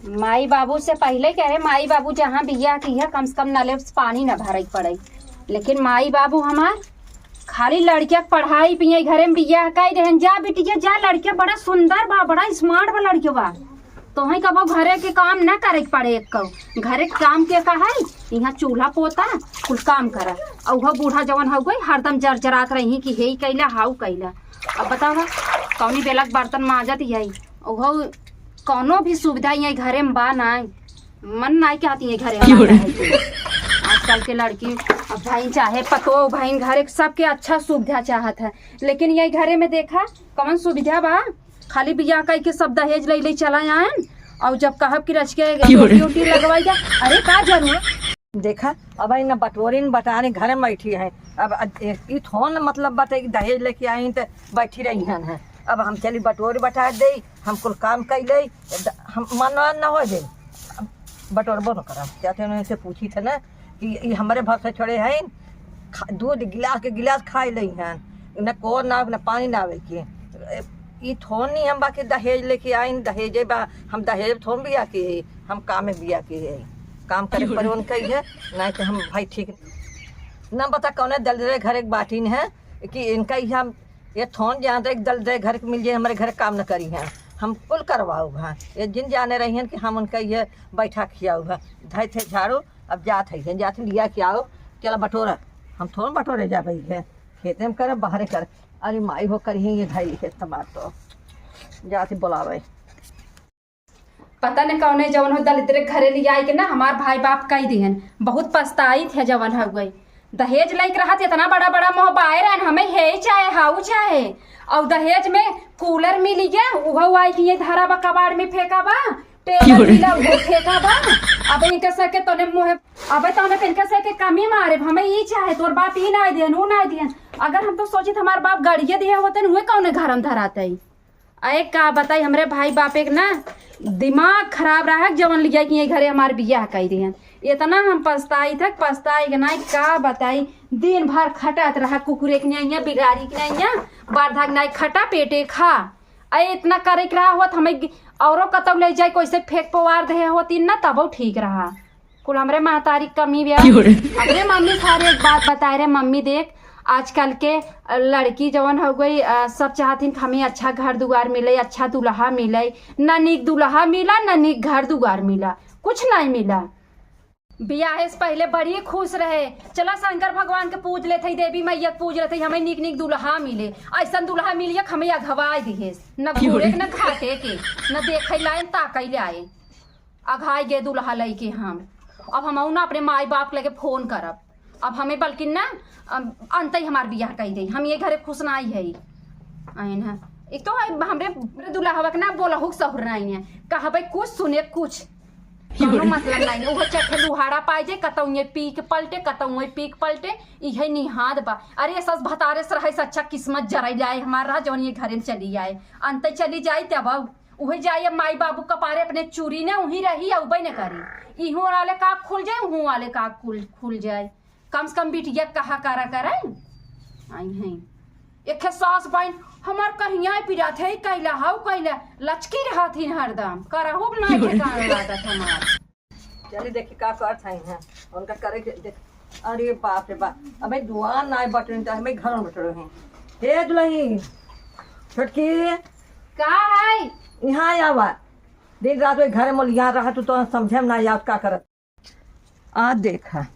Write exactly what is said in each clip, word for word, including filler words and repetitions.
माई बाबू से पहिले कहे, माई बाबू जहाँ बियाह किहे, कम से कम नले से पानी न भरे के पड़े। लेकिन माई बाबू हमार खाली लड़किया के पढ़ाई पिए, घरे में बियाह कई देहन। जा बिटिया जा, लड़किया बड़ा सुंदर बा, बड़ा स्मार्ट बा लड़किया बा। तोहई कबो घरे के काम न करे के पड़े एको। घरे के काम के का है? यहाँ चूल्हा पोता, कुल काम करा। और उहो बूढ़ा जवन हो गई, हरदम जरजरात रही कि हे ई कैला, हाउ कैला। अब बतावा, कौनी बेला के बर्तन माजत यही, उहो कौनो भी सुविधा यही घरे में बा नाई। मन नाई कहती है घरे क्यों हमारे रे? रहे के। आजकल के लड़की अब भाई चाहे पतो भाई घरे के सबके अच्छा सुविधा चाहत है, लेकिन यही घरे में देखा कौन सुविधा बा। खाली बियाह कई के सब दहेज ले ले चला आयन, और जब कहब कि रच के क्यों रे? ड्यूटी उटी लगवाई जा, अरे का जरूरत? देखा, अब आई ना बटोरिन बटाने घर में बैठी है। अब अ-, ए-, ई थोन मतलब बाटे कि दहेज लेके आई त बैठी रही हन है। अब हम चली बटोरी बटा दे, हम कुल काम कई ले, द-, हम मन न हो दे। अब बटोरबो न करब। जाते उन्हें से पूछी थे ना कि ई हमरे भर से छोड़े हैं, खा-, दूध गिलास के गिलास खाई ले हैं, न को ना, न पानी ना आवे के। ए, ई थोन नहीं हम बाकी दहेज लेके आइन, दहेजे बा, हम दहेज थोन बिया के है, हम कामे बिया के है, काम करे पर उनका ही है, नहीं तो हम भाई ठीक ना बता कौने दलदले घर एक बाटिन है कि इनका ही हम ये थोन जानते एक दलदले घर के मिल जाए, हमारे घर काम न करी हैं, हम कुल करवाओ हैं। ये जिन जाने रही हैं कि हम उनका ये बैठा खियाओ है, धई थे झाड़ू, अब जात है, जात लिया के आओ, चला बटोरा, हम थोन बटोरे जा भाई है, खेते में करे, बाहरे करे। अरे माई हो करिहे ये भाई है तमार तो। जाती बुलावे। पता न कौने जवन हो दलिद्र के घरे लियाई के ना हमार भाई बाप कई दिहन। बहुत पछताई थे जवन हो गई। दहेज लाइक रहत इतना बड़ा बड़ा मोह बाय रहन, हमें हे चाहे हाउ चाहे। और दहेज में कूलर मिली गया, उहो आई कि ये धरा बा कबाड़ में फेंका बा, टेबल मिला उहो फेंका बा। अब इनके सके तोने मुँह, अब तोने इनके सके कमी मारे, हमें ई चाहे, तोर बाप ई ना दिहन, ऊ ना दिहन। अगर हम तो सोचित हमार बाप गाड़िए दिए होते न, उहे कौने घर में धराते। अरे का बताई, हमरे भाई बाप एक ना दिमाग खराब रहा है, जवन लिया कि ये घरे हमार बियाह कई दिहन। इतना हम पछताई थे, पछताई के नाई का बताई। दिन भर खटात रहा, कुकुरे के नैया, बिगाड़ी के नैया, बरधा के नाई खटा पेटे खा। अरे इतना करे के रहा होत हमें गि-, औरो कतौ ले जाए, कैसे फेंक पवार दे होती ना, तबो ठीक रहा। कुल हमरे महतारी के कमी बा। क्यों रे? अपने मम्मी सारे एक बात बताए रे, मम्मी देख, आजकल के लड़की जवन हो गई, अ, सब चाहतिन कि हमें अच्छा घर दुआर मिले, अच्छा दुल्हा मिले। ना नीक दुल्हा मिला, ना नीक घर दुआर मिला, कुछ नहीं मिला। बियाहे से पहले बड़ी खुश रहे, चला शंकर भगवान के पूज लेत हई, देवी मैया के पूज लेत हई, हमें नीक नीक दुल्हा मिले। ऐसन दुल्हा मिलिए कि हमें अघवाए दिहे, न क्यों घूरे रे? के, न घाटे के, न देखे लाए, न ताकई लाए। अघाई गए दुल्हा लइके हम। अब हमहू ना अपने माई बाप के लगे फोन करब। अब हमें बल्कि ना, अम, अंतई हमार बियाह कई दे। हम ये घरे खुश ना आई है। आइन है। एक तो है हमरे, हमरे दुल्हवा के ना बोलहु के सहूर नहीं है। कहबे कुछ, सुने कुछ। कौनो मतलब नहीं है। वो चट्टे लुहाड़ा पाए जे, कतौ ये पी के पलटे, कतौ ये पी के पलटे। इहे निहाद बा। अरे सस भतारे से रहे से अच्छा किस्मत जराई लाए हमार रहा, जौन ये घरे में चली आए। अंतई चली जाई तब अब उहे जाई अब माई बाबू कपारे अपने चूरी ने उही रही, अउबे न करी। इहू वाले का खुल जाए, उहू वाले का खुल, खुल जाए। कम से कम बिटिया कहा करा करे। आई हैं। एक सास बहिन हमार कहिया पिरात है, कैला हऊ कैला, लचकी रहत ही हरदम। करहु के ना ठिकाना लागत हमार। चली देखी का करत हई हैं। उनका करे के देख। अरे बाप रे बाप। अबे दुआर ना बटन त हमें घर में बटन है। हे दुल्ही। छोटकी। का है? यहाँ आवा। दिन रात में घर में यहाँ रहा तू तो समझे में ना याद का करत। आ देखा।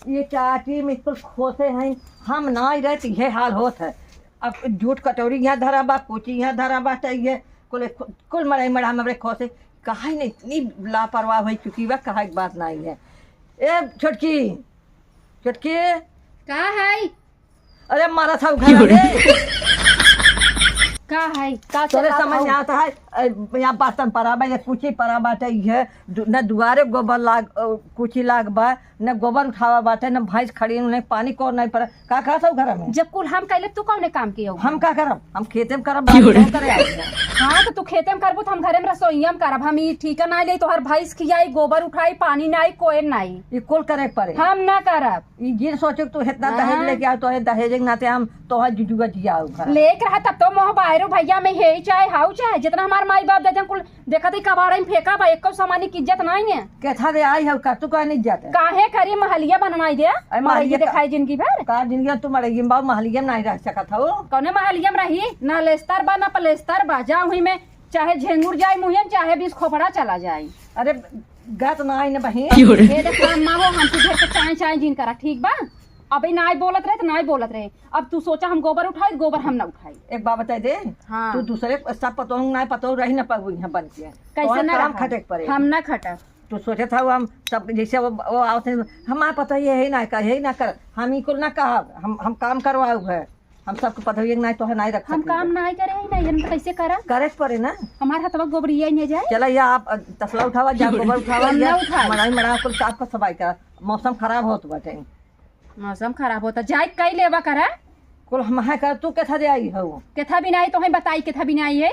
ये चाटी में कुल खोसे हैं। हम ना ही रहती ये हाल होत है। अब जूठ कटोरी यहाँ धरा बा, पोची यहाँ धरा बा, चाहिए कुल, कुल मड़ाई मड़ा हमरे खोसे। कहा ही नहीं, इतनी लापरवाह हो चुकी बा, कहा एक बात नहीं है। ए छोटकी, छोटकी। का है? अरे मारा था घर क्यों रे? में। का है? का तोरे चला समझ था? में आता है? ए, यहाँ बर्तन पड़ा बा, ये कुची पड़ा बाटे, ये दु-, न दुआरे गोबर लाग, अ, कुची लाग बा, न गोबर उठावा बाटे, न भैंस खड़ी, न पानी को नहीं पड़ा। का, का सब घर में? जब कुल हम कैले, तू कौने काम के हो? हम का करब? हम खेते में करब, क्यों रे? बाहर करे आए हैं। हाँ, तो तू खेते में करबू, तो हम घरे में रसोईया में करब। हम ई ठीका ना ले, तोहर भैंस खियाई, गोबर उठाई, पानी नाई, कोयर नाई। ई कुल करे के पड़े। हम ना करब। ई जिन सोचे कि तू इतना हाँ। दहेज लेके आओ, तोहे दहेज के नाते हम तोहर जुजुआ जियाओ घर। लेके रहा तब तो मोह बाहर तो भैया, मैं हे ही चाहे, हाउ चाहे, जितना हमार माई बाप दादा कुल देखत ही कबाड़े में फेंका बा, एको सामानी की इज्जत नाई है। केथा दे आई हौ, का तू का नहीं इज्जत है? काहे करी महलिया बनवाई दे, अरे महलिया का दिखाई जिंदगी भर। का जिंदगी तू मरेगी बाबू, महलिया में नहीं रह सकत हौ। कौने महलिया में रही? ना लेस्तर बा, ना पलेस्तर बा, जा वहीं में चाहे झेंगुर जाए मुहियन, चाहे बीस खोपड़ा चला जाए। अरे गत नाई न बहिन। ए देख अम्मा हो, हमसे ढेर के चाय चाय जिन करा, ठीक बा? अबे नाई बोलत रहे तो नाई बोलत रहे। अब तू सोचा हम गोबर उठाई, गोबर हम ना उठाई। एक बात बताई दे, हाँ। तू दूसरे सब पतोह ना पतोह रही ना पाबू यहाँ बन के। कैसे तोहर ना काम रहा? खटे के पड़े। हम ना खटब। तू सोचत हौ हम सब जैसे वो, वो आवत है, हमार पतोह यही ना कर, यही ना कर, हम ई कुल ना कहब, हम, हम काम करवाऊ है। हम सबके पतोहिए के नाई तोहे नाई रख हम सकीला। काम नाई करे ही नाई, हम तो कैसे करब? करे के पड़े ना। हमार हथवा गोबरिया नहीं जाए। चला या आप, अ, तसला उठावा, जा गोबर उठावा, हम या ना उठाई। मड़ाई मड़ा कुल साफ कर सफाई कर। मौसम खराब होत बाटे। मौसम खराब होता, जाए कई लेवा करा। कुल हम है कर, तू केथा दे आई हौ? केथा भी नाई तो हम बताई, केथा भी नाई है।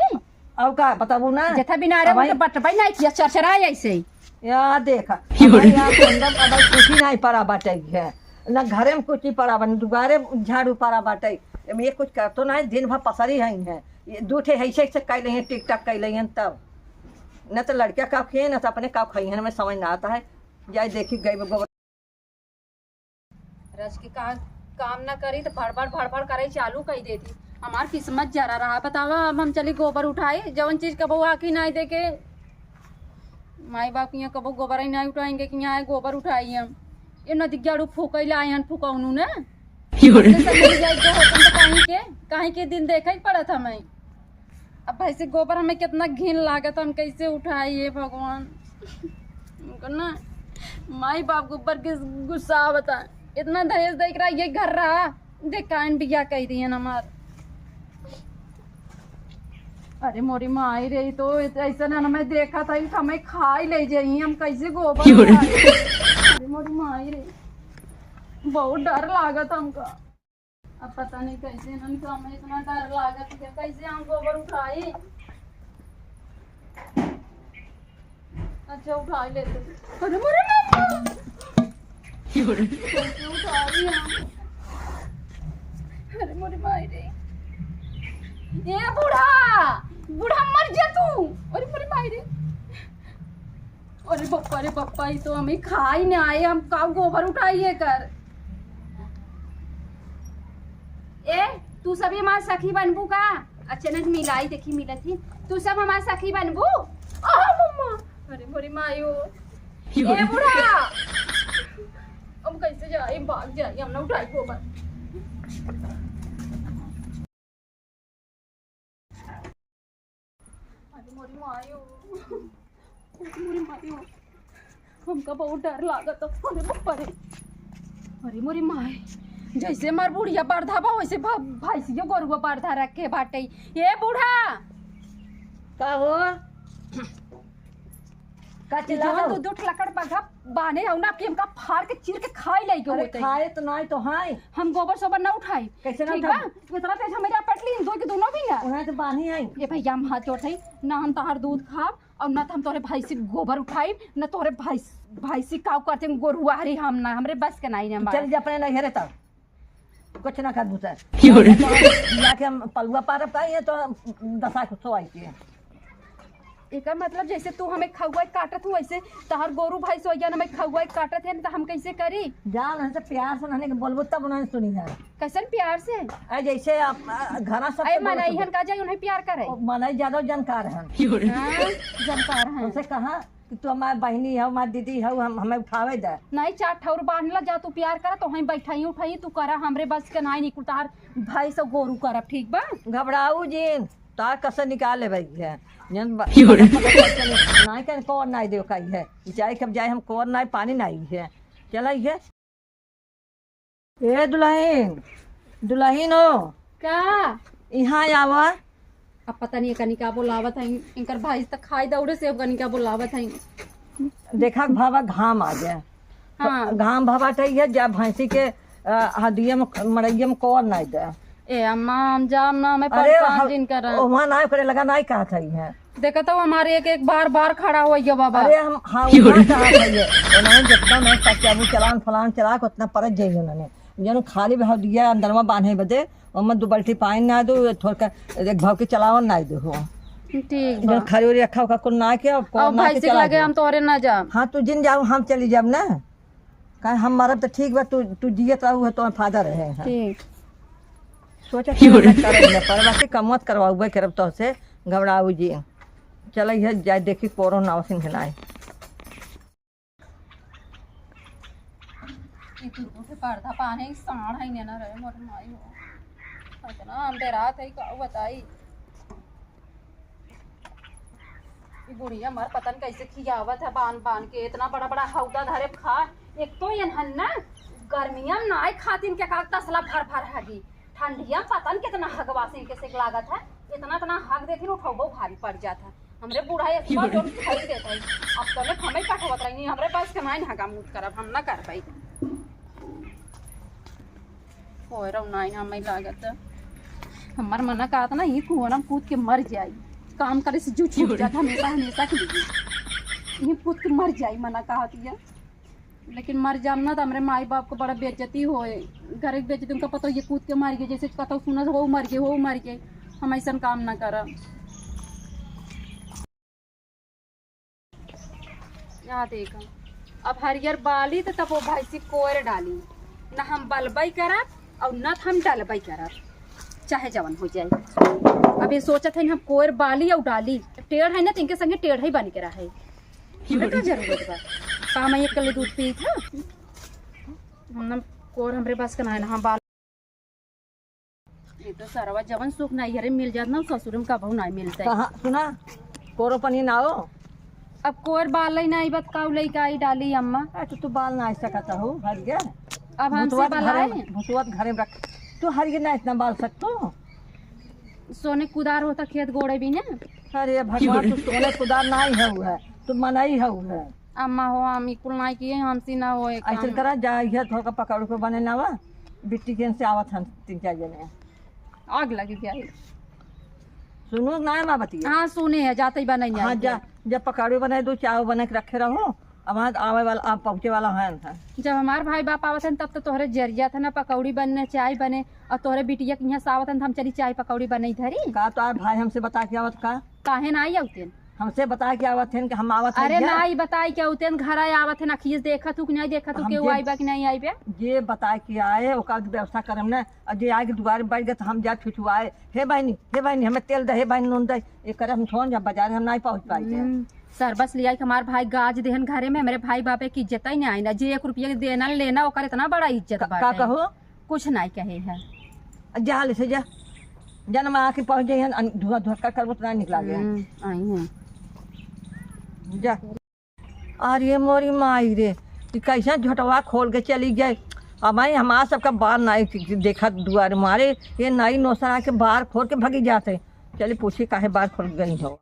और का बताबू ना? जेथा बिना रे, अब वो तो भाई बटबै नाई किया, चरचरा ऐसे ही। या देखा, हमारे यहाँ तो अंदर अब कुछ ही नहीं पड़ा बाटे है, ना घरे में कुछ ही पड़ा बा, दुआरे झाड़ू पड़ा बाटे। अब ये कुछ कर तो नहीं, दिन भर पसरी है, है। ये दू ठे ऐसे ऐसे कह लेंगे, टिक टक कह लेंगे तब। न तो लड़किया का खेन, न तो अपने का खाई है, हमें समझ ना आता है। जाए देखी गई वो गोबर। रच के का काम ना करी तो भड़बड़ भड़बड़ करे चालू कर देती। हमार किस्मत जरा रहा, बतावा, अब हम चली गोबर उठाई, जवन चीज कबो आँखी नाई देखे। माई बाप यहाँ कबो गोबर ही नाई उठाएंगे कि यहाँ आए गोबर उठाई हम। ये नदी जाड़ू फूकैला आए हन फुकौनू ने। क्यों रे? जैसे मिल जाए तो होतन तो काहे के, काहे के दिन देखे ही पड़त हमें। अब भैंसी गोबर हमें कितना घिन लागत, हम कैसे उठाई, हे भगवान। उनको ना माई बाप के ऊपर किस गुस्सा आवता। इतना दहेज देख रहा, ये घर रहा, देख काइन बिया कह दिए हमार। अरे मोरी माई रे, तो ऐसा ना मैं देखा था कि हमें खाई ले जाई, हम कैसे गोबर क्यों रे? उठाई? अरे मोरी माई रे, बहुत डर लागत हमका। अब पता नहीं कैसे इन्हन के हमें इतना डर लागत है, कैसे हम गोबर उठाई? अच्छा, उठाई लेते। अरे मोरे मामा! कैसे उठाई हम? अरे मोरे माई रे! ए बूढ़ा! बूढ़ा मर जा तू! अरे मोरे माई रे! अरे बप्पा रे बप्पा, ई तो हमें खाई ना आए, हम का गोबर उठाइए कर। ए, तू सब हमार सखी बनबू का? अचानक मिलाई देखी मिलत ही, तू सब हमार सखी बनबू? आ मम्मा, अरे मोरी माई हो। ए बूढ़ा, हम कैसे जाए, भाग जाए, हम ना उठाई गोबर। अरे मोरी माई हो, अरे मोरी माई हो, हमका बहुत डर लागत है। अरे बाप रे, अरे मोरी माई, जैसे हमार बुढ़िया बरधा बा वैसे भा-, भैंसियो गोरुआ बरधा रखे बाटे। ए बूढ़ा, का हो? का ई चिल्ला जवन हो? दू दू ठे लकड़ बगहा बांधे हौ ना, आपके हमका फाड़ के चीर के खाई लइके अरे होते। खाए तो नाई तो है। हम गोबर सोबर ना उठाई। कैसे ना ठीक उठाई? बा? तू इतना तेज हमें जा पटली, इन दो के दोनों भी ना। उन्हें तो बांधी है। ये भैया, हम हाथ जोड़त हई, ना हम तोहार दूध खाब और ना तो हम तोहरे भैंसी के गोबर उठाई, ना तोहरे भैंस, भैंसी काऊ करते हैं, गोरुआ हरी हम ना, हमरे बस के नाई ना बा। चल जा अपने नैहरे तब। कुछ ना कर दूसर। क्यों रे? जाके हम पलुआ पारब का, ये तो दशा कुछ आई के। एकर मतलब जैसे तू हमें खौआ काटत हूँ, वैसे तहार गोरू भैंस हो गया ना, हमें खौआ काटत है, तो हम कैसे करी? जान, उनसे प्यार से उन्होंने बोलबो तब उन्होंने सुनी है। कैसन प्यार से? अरे जैसे आप, आ, घरा सब अरे से बोलत मनइहन हो। का जाई उन्हें प्यार करे? ओ, मनई ज्यादा जानकार हैं। हाँ, जानकार हैं। उनसे कहा कि तू हमार बहिनी हौ, हमार दीदी हौ, हम, हमें उठावे दे। नहीं, चार ठौर बांध ला, जा तू प्यार करा, तो वहीं बैठाई उठाई तू करा, हमरे बस के नाई निकुल, तहार भैंस और गोरू करब, ठीक बा? घबराऊ जिन, तार कसर निकाल लेबै है। जन ब-, क्यों रे? नाई कन कौन नाई देव काई है। जाए कब जाए हम कौन नाई पानी नाई है। चला है। ए दुलहिन, दुलहिन हो। का? इहाँ आवा। अब पता नहीं कनिका बोलावत है, इनकर भाई त खाई दौड़े से अब कनिका बोलावत है। देखा भावा घाम आ गया। हाँ। घाम भावा तो ये जा भैंसी के, अ, हदिया में, मड़ैया में कौन नाई दे। ए अम्मा, हम जाम ना, हमें अरे परेशान हम, जिन करा। ओ, वहाँ नाई करे लगा, नाई कहा था ये। देखा तो हमारे एक, एक बार, बार खड़ा हो गया बाबा। अरे हम, हाँ, क्यों? वहाँ कहा था ये। उन्होंने जितना मैं सच्चा वो चलान फलान चला के उतना परत जाइए उन्होंने। जन खाली हदिया अंदरवा बांधे बदे, ओमा दो बाल्टी पानी ना दो, थोड़का एक भाव के चलावन ना दो हो। ठीक बा। जौन खजूरी रखा ओका कुल ना के, अब और कौन ना भाई के से चला लगे दो। हम तोरे ना जाब। हाँ, तू जिन जाओ, हम चली जाब ना। काहे हम मरब त ठीक बा, तू, तू जियत रहू है, तो फायदा रहे हैं। ठीक। सोचा कि हम ना करब ना, पर बाकी कमवत करवाउबे करब तो से घबराऊ जी। चल, ये जाए देखी कोरो ना सिंह नाई। ई दू दू ठे पर्दा पाने, ई साँढ़ है ने ना रहे, मोर माई हो। इतना हम डेरात है, का बताई। ई बुढ़िया मर पता न कैसे खियावत है बान बान के, इतना बड़ा बड़ा हौदा धरे खा। एक तो ये हन ना, गर्मिया में नाय खातिन के का तसला भर भर हगी, ठंडिया में पता न कितना हगवास इनके से लागत है। इतना इतना हग देथिन, उठौबो भारी पड़ जात है। हमरे बूढ़ा ये सुबह जोन खाई देत है। अब तले हमें पठवत रही, हमरे पास के नाइन हगा मूत करब, हम ना कर पाई। कोयरौ नाइन हमें लागत है। हमार मना कहत ना, ये कुआं में कूद के मर जाई। काम करे से जू छूट जात हमेशा, हमेशा के लिए। ये कूद के मर जाई, मना कहत ये। लेकिन मर जाम ना, तो हमरे माई बाप को बड़ा बेइज्जती होए। घर के बेइज्जती, उनका पता ये कूद के मर गए, जैसे कहता सुना, "हो मर गए, हो मर गए।" हम ऐसन काम ना करब। यहाँ देखा, अब हरियर बाली तो तब वो भैंसी कोयर डाली, ना हम बलबई करब और ना हम डलबई करब, चाहे जवन हो जाए। अब ये सोचत है हम कोयर बाली और डाली, टेढ़ है ना, तिनके संगे टेढ़ ही बन के रहे। हमें का जरूरत बा? का हम एक कले दूध पी था? हम ना, कोर हमरे बस के ना है ना, हम बाल। ये तो सरवा जवन सुख नाई हरे मिल जात ना, ससुर में कबहू नाई मिलता है। कहाँ, सुना, कोरो पनी ना हो। अब कोर बाल ही नाई बत काऊ लइका आई डाली अम्मा। आ, तो तू बाल ना सकत हो, हर गया। अब हमसे भुतवत बाल घरे, आए? भुतवत घरे में रख। तू हर गया ना इतना बाल सकतो। सोने कुदार होता खेत गोड़े भी ना। अरे भगवान, तू सोने कुदार नाई है, वो है, तू मनई है, वो है। अम्मा हो, हम ई कुल नाई किए, हमसे ना होए ऐसन काम। करा, जा, इहे थोड़ा पकौड़ी को बने लावा, बिट्टी के से आवत हन तीन चार जने। आग लगी गया है। सुनो ना माँ बतिया। हाँ, सुने है, जाते ही बनाई हाँ, आई जा, है। जब पकौड़ी बनाए दो, चाय बना के रखे रहो, अब वहाँ आवे वाला, अब पहुँचे वाला है ना। जब हमार भाई बाप आवत हन, तब तो तोहरे जरिया था ना, पकौड़ी बनने, चाय बने, और तोहरे बिटिया के यहाँ से आवत हन, तो हम चली चाय पकौड़ी बनई धरी। का तो आए भाई हमसे बता के आवत का? काहे ना आई आवतेन? हमसे बता के आवत हन कि हम आवत हन अरे क्या? ना, ई बताई के आवतेन, घर आए आवत हन, अखिए से देखत हूँ कि नहीं देखत हूँ, हम केहू जे, आई बा कि नहीं आई बा? जे बता के आए, ओकर व्यवस्था करम ना। और जे आए के दुआरे बैठ गए, तो हम जा छुछुआए, "हे बहिनी, हे बहिनी, हमें तेल दे, हे बहिनी, नून दे।" ये करे हम छोड़, जब बाजार हम नहीं पहुँच पाई थे। हम्म, सरबस लिया के हमार भाई गाज देहन घरे में, हमरे भाई बापे की इज्जत ही नहीं आई ना। जे एक रुपया के देना लेना, ओकर इतना बड़ा इज्जत का, बाटे। का कहो? कुछ नहीं कहे है। जा ले से जा, जन में आके पहुँच जाइए, अन-, धुआं धुआं का करबो तो ना निकला गया। हम्म, आई हैं। जा। अरे मोरी माई रे, ई कैसा झोटवा खोल के चली गई। अब आई हमार सबका बार नाई देखत दुआर मारे, ये नाई नौसरा के बार खोल के भगी जाते। चली पूछी काहे बार खोल गई हो।